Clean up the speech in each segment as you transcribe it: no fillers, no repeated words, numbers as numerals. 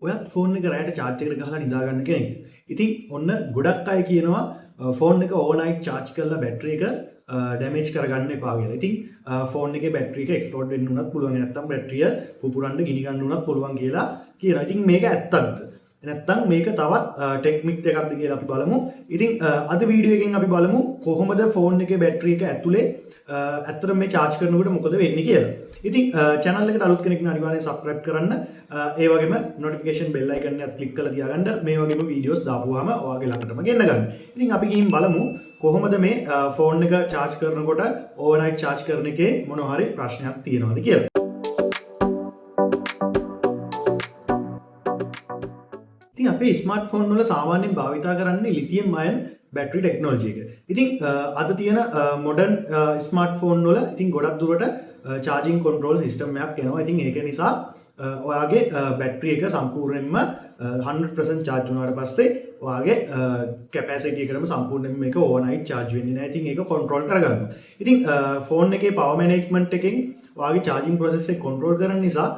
ඔයත් ෆෝන් එක රෑට චාර්ජ් එකට ගහලා නිදා ගන්න කෙනෙක්ද? ඉතින් ඔන්න ගොඩක් අය කියනවා ෆෝන් එක ඕවර්නයිට් චාර්ජ් කරලා බැටරි එක ඩැමේජ් කරගන්න එපා කියලා. ඉතින් ෆෝන් එකේ බැටරි එක එක්ස්ප්ලෝඩ් වෙන්න උනත් පුළුවන්. නැත්නම් බැටරිය පුපුරන්න ගිනි ගන්න උනත් පුළුවන් කියලා කියනවා. ඉතින් මේක ඇත්තක්ද? නැත්නම් මේක තවත් ටෙක්නික් එකක්ද කියලා අපි බලමු. ඉතින් අද වීඩියෝ එකෙන් අපි බලමු කොහොමද ෆෝන් එකේ බැටරි එක ඇතුලේ ඇත්තටම මේ චාර්ජ් කරනකොට මොකද වෙන්නේ කියලා. ඉතින් චැනල් එකට අලුත් කෙනෙක් නම් අනිවාර්යෙන් සබ්ස්ක්‍රයිබ් කරන්න. ඒ වගේම නොටිෆිකේෂන් බෙල් අයිකන් එකත් ක්ලික් කරලා තියාගන්න. මේ වගේම වීඩියෝස් දාපුවාම ඔයාගේ ළඟටම ගෙන්න ගන්න. ඉතින් අපි ගිහින් බලමු කොහොමද මේ ෆෝන් එක චාර්ජ් කරනකොට ඕවර්නයිට් චාර්ජ් කරන එකේ මොන හරි ප්‍රශ්නයක් තියෙනවද කියලා. ඉතින් අපේ ස්මාර්ට්ෆෝන් වල සාමාන්‍යයෙන් භාවිතා කරන්නේ ලිතියම් අයන් බැටරි ටෙක්නොලොජි එක. ඉතින් අද තියෙන මොඩර්න් ස්මාර්ට්ෆෝන් වල ඉතින් ගොඩක් දුරට චාර්ජින් කන්ට්‍රෝල් සිස්ටම් එකක් එනවා. ඉතින් ඒක නිසා ඔයාගේ බැටරි එක සම්පූර්ණයෙන්ම 100% චාර්ජ් වුණාට පස්සේ ඔයාගේ කැපැසිටි එකටම සම්පූර්ණයෙන්ම මේක ඕවර්නයිට් චාර්ජ් වෙන්නේ නැහැ. ඉතින් ඒක කන්ට්‍රෝල් කරගන්නවා. ඉතින් ෆෝන් එකේ පවර් මැනේජ්මන්ට් එකෙන් ඔයාගේ චාර්ජින් ප්‍රොසෙස් එක කන්ට්‍රෝල් කරන නිසා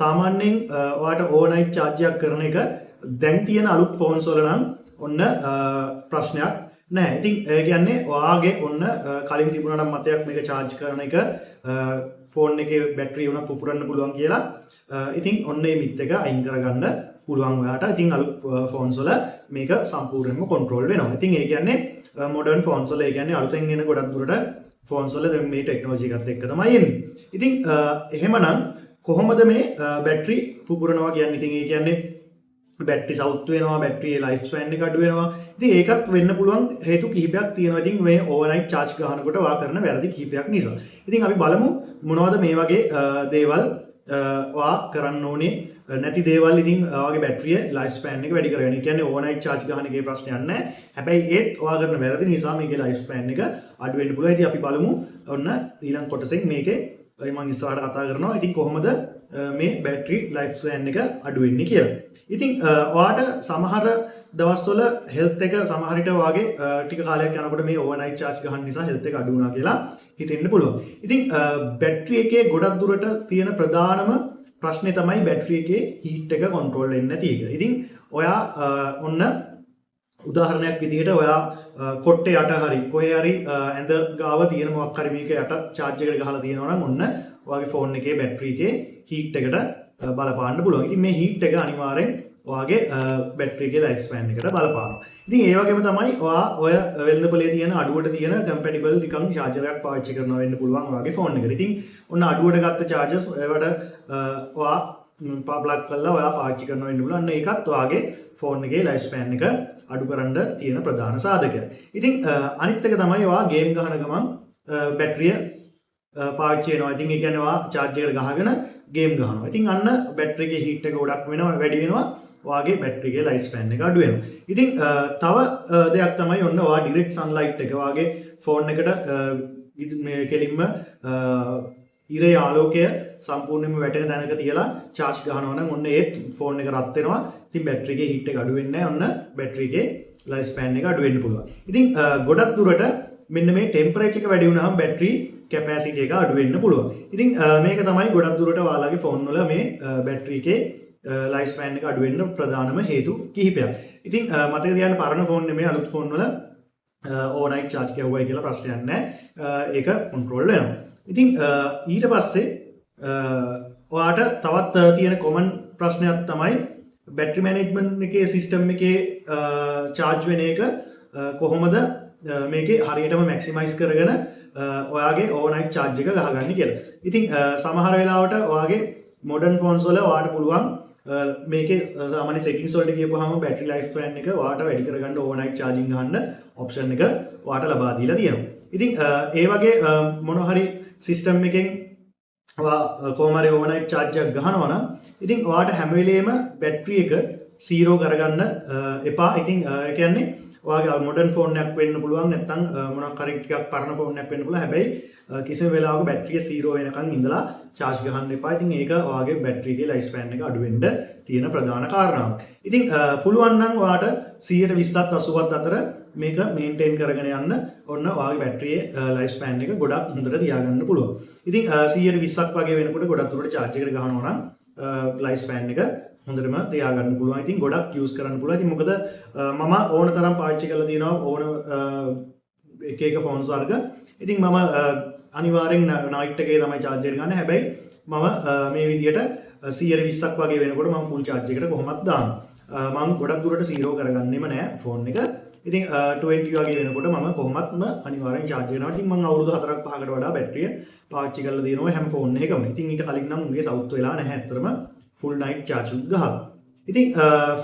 සාමාන්‍යයෙන් ඔයාට ඕවර්නයිට් චාර්ජ් එකක් කරන එක දැන් තියෙන අලුත් ෆෝන්ස් වල නම් ඔන්න ප්‍රශ්නයක් නෑ. ඉතින් ඒ කියන්නේ ඔයාගේ ඔන්න කලින් තිබුණා නම් මතයක් මේක චාර්ජ් කරන එක ෆෝන් එකේ බැටරිය උනත් පුපුරන්න පුළුවන් කියලා. ඉතින් ඔන්න මේ මිත් එක අයින් කරගන්න පුළුවන් ඔයාට. ඉතින් අලුත් ෆෝන්ස් වල මේක සම්පූර්ණයෙන්ම කන්ට්‍රෝල් වෙනවා. ඉතින් ඒ කියන්නේ මොඩර්න් ෆෝන්ස් වල, ඒ කියන්නේ අලුතෙන් එන ගොඩක් දුරට ෆෝන්ස් වල දැන් මේ ටෙක්නොලොජි එකත් එක්ක තමයි එන්නේ. ඉතින් එහෙමනම් කොහොමද මේ බැටරි පුපුරනවා කියන්නේ? ඉතින් ඒ කියන්නේ බැටරි සවුත් වෙනවා, බැටරියේ ලයිෆ් ස්පෑන් එක අඩු වෙනවා. ඉතින් ඒකත් වෙන්න පුළුවන් හේතු කිහිපයක් තියෙනවා. ඉතින් මේ ඕවර්නයිට් චාර්ජ් ගහනකොට ඔයා කරන වැරදි කිහිපයක් නිසා. ඉතින් අපි බලමු මොනවද මේ වගේ දේවල් ඔයා කරන්න ඕනේ නැති දේවල්. ඉතින් ඔයාගේ බැටරිය ලයිෆ් ස්පෑන් එක වැඩි කරගන්න. ඒ කියන්නේ ඕවර්නයිට් චාර්ජ් ගහන එකේ ප්‍රශ්නයක් නැහැ. හැබැයි ඒත් ඔයා කරන වැරදි නිසා මේකේ ලයිෆ් ස්පෑන් එක අඩු වෙන්න පුළුවන්. ඉතින් අපි බලමු ඔන්න ඊළඟ කොටසෙන් මේකේ ඔය මං ඉස්සරහට කතා කරනවා. ඉතින් කොහොමද මේ බැටරි ලයිෆ් ස්පෑන් එක අඩු වෙන්නේ කියලා. ඉතින් ඔයාට සමහර දවස්වල හෙල්ත් එක සමහර විට ඔයාගේ ටික කාලයක් යනකොට මේ ඕවර්නයිට් චාර්ජ් ගහන නිසා හෙල්ත් එක අඩු වුණා කියලා හිතෙන්න පුළුවන්. ඉතින් බැටරි එකේ ගොඩක් දුරට තියෙන ප්‍රධානම ප්‍රශ්නේ තමයි බැටරි එකේ හීට් එක කන්ට්‍රෝල් වෙන්නේ නැති එක. ඉතින් ඔයා ඔන්න උදාහරණයක් විදිහට ඔයා කොට්ටේ යට හරි කොහේ හරි ඇඳ ගාව තියෙන මොකක් හරි මේක යට චාර්ජ් එකට ගහලා තියෙනවා නම් ඔන්න ඔයාගේ ෆෝන් එකේ බැටරි එකේ හීට් එකට බලපාන්න පුළුවන්. ඉතින් මේ හීට් එක අනිවාර්යෙන් ඔයාගේ බැටරි එකේ ලයිෆ් ස්පෑන් එකට බලපානවා. ඉතින් ඒ වගේම තමයි ඔයා ඔය වෙළඳපොලේ තියෙන අඩුවට තියෙන කම්පැටිබල් නිකන් චාර්ජර් එකක් පාවිච්චි කරනවා වෙන්න පුළුවන් ඔයාගේ ෆෝන් එකට. ඉතින් ඔන්න අඩුවට ගත්ත චාර්ජර්ස් ඒවට ඔයා ප්ලග් කරලා ඔයා පාවිච්චි කරනවා වෙන්න පුළුවන්. අන්න ඒකත් ඔයාගේ ෆෝන් එකේ ලයිෆ් ස්පෑන් එක අඩු කරන්න තියෙන ප්‍රධාන සාධකයක්. ඉතින් අනිත් එක තමයි ඔයා ගේම් ගහන ගමන් බැටරිය පාවිච්චි වෙනවා. ඉතින් ඒ කියන්නේ ඔයා චාර්ජ් එකට ගහගෙන ගේම් ගහනවා. ඉතින් අන්න බැටරි එකේ හීට් එක ගොඩක් වෙනවා, වැඩි වෙනවා. ඔයාගේ බැටරි එකේ ලයිෆ් ස්පෑන් එක අඩු වෙනවා. ඉතින් තව දෙයක් තමයි ඔන්න ඔයා ඩිරෙක්ට් සන්ලයිට් එක ඔයාගේ ෆෝන් එකට මේ කෙලින්ම ඉරේ ආලෝකය සම්පූර්ණයෙන්ම වැටෙන තැනක තියලා චාර්ජ් ගහනවා නම් ඔන්න ඒත් ෆෝන් එක රත් වෙනවා. ඉතින් බැටරි එකේ හීට් එක අඩු වෙන්නේ නැහැ. ඔන්න බැටරි එකේ ලයිෆ් ස්පෑන් එක අඩු වෙන්න පුළුවන්. ඉතින් ගොඩක් දුරට මෙන්න මේ ටෙම්පරේචර් එක වැඩි වුණාම බැටරි කැපැසිටි එක අඩු වෙන්න පුළුවන්. ඉතින් මේක තමයි ගොඩක් දුරට ඔයාලගේ ෆෝන් වල මේ බැටරි එකේ ලයිෆ් ස්පෑන් එක අඩු වෙන්න ප්‍රධානම හේතු කිහිපයක්. ඉතින් මතක තියාගන්න පරණ ෆෝන් නෙමෙයි අලුත් ෆෝන් වල ඕවර්නයිට් චාර්ජ් ගැහුවයි කියලා ප්‍රශ්නයක් නැහැ. ඒක කන්ට්‍රෝල් වෙනවා. ඉතින් ඊට පස්සේ ඔයාට තවත් තියෙන කොමන් ප්‍රශ්නයක් තමයි බැටරි මැනේජ්මන්ට් එකේ සිස්ටම් එකේ චාර්ජ් වෙන එක කොහොමද මේකේ හරියටම මැක්සිමයිස් කරගෙන ඔයාගේ ඕවර්නයිට් චාර්ජ් එක ගහගන්නේ කියලා. ඉතින් සමහර වෙලාවට ඔයාගේ මොඩර්න් ෆෝන්ස් වල ඔයාට පුළුවන් මේකේ සාමාන්‍ය සෙටින්ග්ස් වලට ගියපුවාම බැටරි ලයිෆ් ස්පෑන් එක ඔයාට වැඩි කරගන්න ඕවර්නයිට් චාර්ජින් ගහන්න ඔප්ෂන් එක ඔයාට ලබා දීලා තියෙනවා. ඉතින් ඒ වගේ මොන හරි සිස්ටම් එකෙන් ඔයා කොහොම හරි ඕවර්නයිට් චාර්ජ් එකක් ගහනවා නම් ඉතින් ඔයාට හැම වෙලේම බැටරි එක සීරෝ කරගන්න එපා. ඉතින් ඒ කියන්නේ ඔයාගේ මොඩර්න් ෆෝන් එකක් වෙන්න පුළුවන්, නැත්නම් මොනක් හරි ටිකක් පරණ ෆෝන් එකක් වෙන්න පුළුවන්. හැබැයි කිසිම වෙලාවක බැටරිය සීරෝ වෙනකන් ඉඳලා චාර්ජ් ගහන්න එපා. ඉතින් ඒක ඔයාගේ බැටරි එකේ ලයිෆ් ස්පෑන් එක අඩු වෙන්න තියෙන ප්‍රධාන කාරණාව. ඉතින් පුළුවන් නම් ඔයාට 120ත් 80ත් අතර මේක මේන්ටේන් කරගෙන යන්න ඔන්න ඔයාගේ බැටරියේ ලයිෆ් ස්පෑන් එක ගොඩක් හොඳට තියාගන්න පුළුවන්. ඉතින් 120ක් වගේ වෙනකොට ගොඩක් දුරට චාර්ජ් එකට ගහනවා නම් ලයිෆ් ස්පෑන් එක හොඳටම තියාගන්න පුළුවන්. ඉතින් ගොඩක් යූස් කරන්න පුළුවන්. ඉතින් මොකද මම ඕන තරම් පාවිච්චි කරලා තියෙනවා ඕන එක එක ෆෝන්ස් වර්ග. ඉතින් මම අනිවාර්යෙන් නයිට් එකේ තමයි චාර්ජ් එක ගන්න. හැබැයි මම මේ විදියට 120ක් වගේ වෙනකොට මම ෆුල් චාර්ජ් එකට කොහොමත් දානවා. මම ගොඩක් දුරට සීරෝ කරගන්නෙම නෑ ෆෝන් එක. ඉතින් 20 වගේ වෙනකොට මම කොහොමත්ම අනිවාර්යෙන් චාර්ජ් කරනවා. ඉතින් මම අවුරුදු 4ක් 5කට වඩා බැටරිය පාවිච්චි කරලා තියෙනවා හැම ෆෝන් එකකම. ඉතින් ඊට කලින් නම් උගේ සවුත් වෙලා නැහැ ඇත්තටම ෆුල් නයිට් චාර්ජ් උත් ගහලා. ඉතින්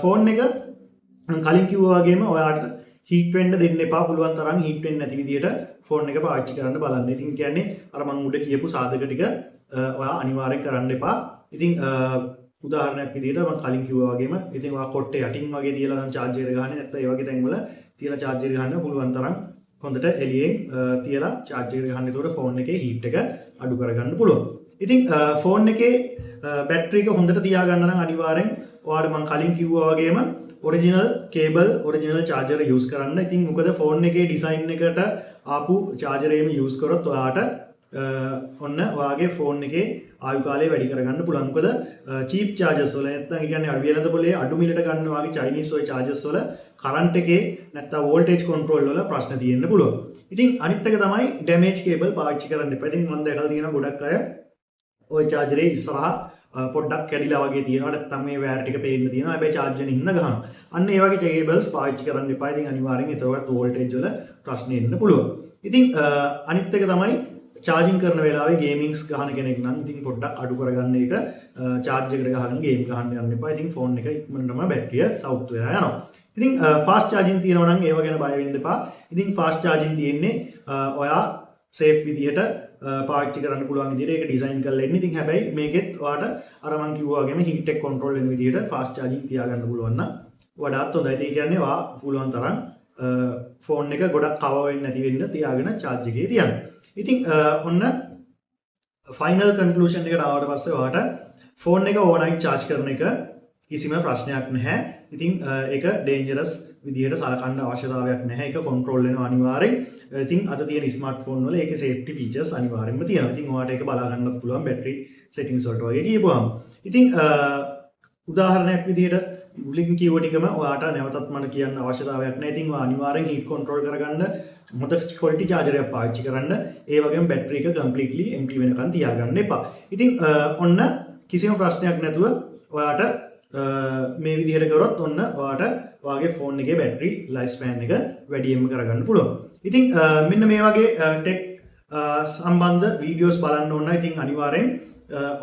ෆෝන් එක මං කලින් කිව්වා වගේම ඔයාට හීට් වෙන්න දෙන්න එපා. පුළුවන් තරම් හීට් වෙන්නේ නැති විදියට ෆෝන් එක පාවිච්චි කරන්න බලන්න. ඉතින් කියන්නේ අර මං උඩ කියපු සාධක ටික ඔයා අනිවාර්යෙන් කරන්න එපා. ඉතින් උදාහරණයක් විදියට මං කලින් කිව්වා වගේම, ඉතින් ඔයා කොට්ටේ යටින් වගේ තියලා නම් චාර්ජ් එක ගහන්නේ නැත්නම් ඒ වගේ තැන්වල තියලා චාර්ජ් එක ගහන්න පුළුවන් තරම් හොඳට එළියෙන් තියලා චාර්ජ් එක ගහන්න. එතකොට ෆෝන් එකේ හීට් එක අඩු කරගන්න පුළුවන්. ඉතින් ෆෝන් එකේ බැටරි එක හොඳට තියාගන්න නම් අනිවාර්යෙන් ඔයාලට මං කලින් කිව්වා වගේම original cable, original charger use කරන්න. ඉතින් මොකද ෆෝන් එකේ ඩිසයින් එකට ආපු චාර්ජර් එහෙම යූස් කරොත් ඔයාට ඔන්න ඔයාගේ ෆෝන් එකේ ආයු කාලය වැඩි කරගන්න පුළුවන්. මොකද චීප් චාර්ජර්ස් වල නැත්නම් ඒ කියන්නේ අඩු වෙළඳ පොලේ අඩු මිලට ගන්න ඔයාගේ චයිනීස් ඔය චාර්ජර්ස් වල කරන්ට් එකේ නැත්නම් වෝල්ටේජ් කන්ට්‍රෝල් වල ප්‍රශ්න තියෙන්න පුළුවන්. ඉතින් අනිත් එක තමයි ඩැමේජ් කේබල් පාවිච්චි කරන්න එපා. ඉතින් මම දැකලා තියෙනවා ගොඩක් අය ඔය චාර්ජරේ ඉස්සරහා පොඩ්ඩක් කැඩිලා වගේ තියෙනවා, නැත්නම් මේ වයර් ටික පේන්න තියෙනවා. හැබැයි චාර්ජ් වෙන හින්දා ගහනවා. අන්න ඒ වගේ කේබල්ස් පාවිච්චි කරන්න එපා. ඉතින් අනිවාර්යෙන් එතකොට වෝල්ටේජ් වල ප්‍රශ්න එන්න පුළුවන්. ඉතින් අනිත් එක තමයි චාර්ජින් කරන වෙලාවේ ගේමින්ග්ස් ගහන කෙනෙක් නම් ඉතින් පොඩ්ඩක් අඩු කරගන්න එක. චාර්ජ් එකට ගහගෙන ගේම් ගහන්න යන්න එපා. ඉතින් ෆෝන් එක ඉක්මනටම බැටරිය සවුත් වෙලා යනවා. ඉතින් ෆාස්ට් චාර්ජින් තියෙනවා නම් ඒව ගැන බය වෙන්න එපා. ඉතින් ෆාස්ට් චාර්ජින් තියෙන්නේ ඔයා සේෆ් විදිහට පාවිච්චි කරන්න පුළුවන් විදිහට ඒක ඩිසයින් කරලා එන්නේ. ඉතින් හැබැයි මේකෙත් ඔයාට අර මං කිව්වා වගේම හීට් එක කන්ට්‍රෝල් වෙන විදිහට ෆාස්ට් චාර්ජින් තියාගන්න පුළුවන් නම් වඩාත් හොඳයි. ඒ කියන්නේ ඔයා පුළුවන් තරම් ෆෝන් එක ගොඩක් කවර් වෙන්නේ නැති වෙන්න තියාගෙන චාර්ජ් එකේ තියන්න. ඉතින් ඔන්න ෆයිනල් කන්ක්ලූෂන් එකට ආවට පස්සේ ඔයාට ෆෝන් එක ඕවර්නයිට් චාර්ජ් කරන එක කිසිම ප්‍රශ්නයක් නැහැ. ඉතින් ඒක ඩේන්ජරස් විදිහට සලකන්න අවශ්‍යතාවයක් නැහැ. ඒක කන්ට්‍රෝල් වෙනවා අනිවාර්යෙන්. ඉතින් අද තියෙන ස්මාර්ට්ෆෝන් වල ඒකේ සේෆ්ටි ෆීචර්ස් අනිවාර්යෙන්ම තියෙනවා. ඉතින් ඔයාට ඒක බලා ගන්නත් පුළුවන් බැටරි සෙටින්ග්ස් වලට වගේ ගියපුවාම. ඉතින් උදාහරණයක් විදිහට මුලින් කිව්ව ටිකම ඔයාට නැවතත් මට කියන්න අවශ්‍යතාවයක් නැහැ. ඉතින් ඔයා අනිවාර්යෙන් හීට් කන්ට්‍රෝල් කරගන්න, හොඳ ක්වොලිටි චාර්ජර් එකක් පාවිච්චි කරන්න. ඒ වගේම බැටරි එක කම්ප්ලීට්ලි එම්ටි වෙනකන් තියාගන්න එපා. ඉතින් ඔන්න කිසිම ප්‍රශ්නයක් නැතුව ඔයාට මේ විදිහට කරොත් ඔන්න ඔයාට ඔයාගේ ෆෝන් එකේ බැටරි ලයිෆ් ස්පෑන් එක වැඩියෙන්ම කරගන්න පුළුවන්. ඉතින් මෙන්න මේ වගේ ටෙක් සම්බන්ධ වීඩියෝස් බලන්න ඕන නම් ඉතින් අනිවාර්යෙන්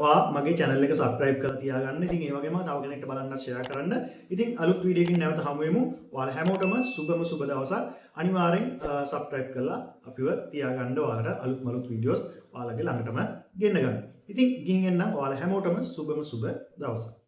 ඔයා මගේ channel එක subscribe කරලා තියාගන්න. ඉතින් ඒ වගේම තව කෙනෙක්ට බලන්න share කරන්න. ඉතින් අලුත් වීඩියෝ එකකින් නැවත හමු වෙමු. ඔයාලා හැමෝටම සුබම සුබ දවසක්. අනිවාර්යෙන් subscribe කරලා අපිව තියාගන්න, ඔයාලට අලුත්ම අලුත් වීඩියෝස් ඔයාලගේ ළඟටම ගෙන්න ගන්න. ඉතින් ගිහින් එන්නම්. ඔයාලා හැමෝටම සුබම සුබ දවසක්.